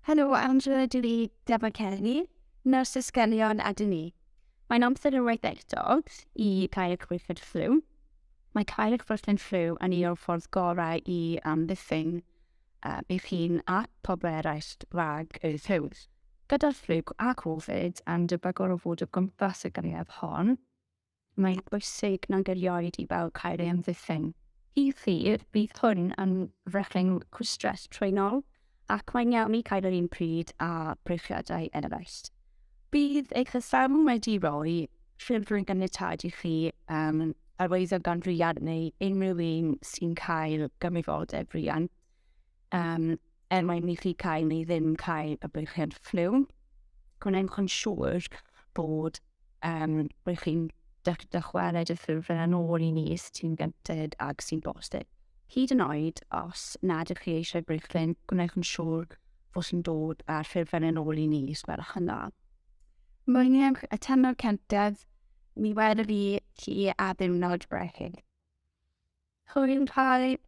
Helo, Angela, dwi Deborah Kelly, nyrs ysgolion a dyn ni. Mae'n amser unwaith eto i cael y chwythod ffliw. Mae cael y chwythod ffliw yn un o'r ffordd gorau i amddiffyn eich hun a pobl eraill rhag y ffliw. Gyda'r ffliw a Covid yn debygol o fod o gwmpas y gaeaf hon, Mae'n bwysig nag erioed i bawb cael ei amddiffyn. I chi, bydd hwn yn frechlyn cwstres trwynol ac mae'n iawn i cael yr un pryd â brechiadau eraill. Bydd eich athrawon wedi rhoi llyfryn ganiatâd i chi um, arwyddo gan riant neu unrhyw un sy'n cael gyfrifoldeb riant um, er mwyn i chi cael neu ddim cael y brechiad ffliw. Gwnewch yn siŵr bod rydych chi'n dychwelyd y ffurflen yn ôl i ni sy'n gynted ag sy'n bosib. Hyd yn oed os nad ydych chi eisiau brechlyn, gwnewch yn siŵr fod yn dod â'r ffurflen yn ôl i ni os gwelwch yn dda. Mwynhewch y tymor cyntaf, mi welaf i chi ar ddiwrnod brechu. Hwyl pawb!